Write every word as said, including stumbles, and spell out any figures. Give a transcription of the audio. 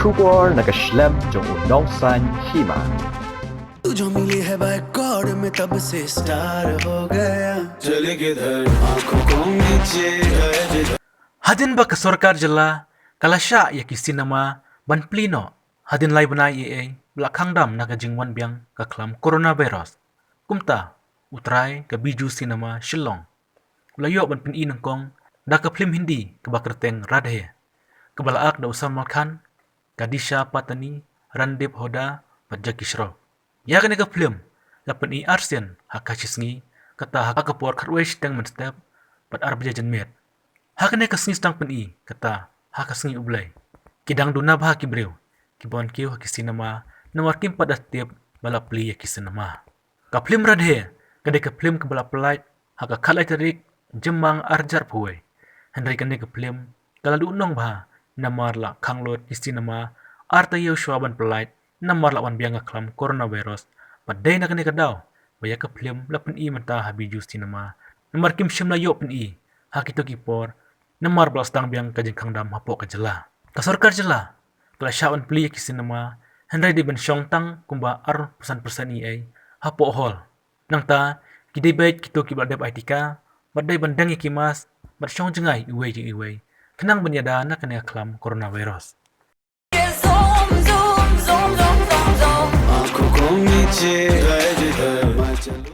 Khubor na ka shlem jong u nongsan hima. तू जो मिली है बैक कॉर्ड में तब से स्टार हो गया। चले किधर आंखों को नीचे है जिधर। Hadien ba ka sorkar jylla ka la shah ïa ki cinema ban plie noh hadien lai bnai ei ei ba la khang dam na ka jingwan biang ka khlam coronavirus. Kumta, u trai ka Bijou Cinema Shillong u la ïoh ban pyni nyngkong da ka phlim Hindi kaba kyrteng Radhe, kaba la act da u Salman Khan, ka Disha Patani, Randeep Hooda bad Jackie Shroff. Ïa kane ka phlim la pyni arsien ha ka shi sngi, kata ha ka por khatwei shiteng mynstep bad ar baje janmiet. Ha kane ka sngi sdang pyni, kata ha ka sngi U Blei, ki dang duna bha ki briew ki ban kiew ha ki cinema namar kim pat da tip ba la plie ïa ki cinema. Ka phlim Radhe ka dei ka phlim kaba la pynlait ha ka khatlai tarik Jymmang arhajar arphew wei. Hynrei kane ka phlim ka la duh nong bha namar la khang lut ki cinema ar taïew shuwa ban pynlait namar la wan biang ka khlam coronavirus. Bad dei na kane ka daw ba ïa ka phlim la pyni mynta ha Bijou Cinema namar kim shym la ïoh pyni ha kito ki por namar ba la sdang biang ka jingkhang dam hapoh ka jylla. Ka sorkar jylla ka la shah ban plie ïa ki cinema, hynrei dei ban shong tang kumba arphew san percent ei ei hapoh hall. Nangta ki dei beit kito kiba la dep ai tika bad dei ban deng ïa ki mask bad shong jngai iwei jong iwei khnang ban ïada na kane ka khlam coronavirus. ये ज़ूम ज़ूम ज़ूम ज़ूम ज़ूम ज़ूम। आंखों को नीचे है जिधर मैं चलूं।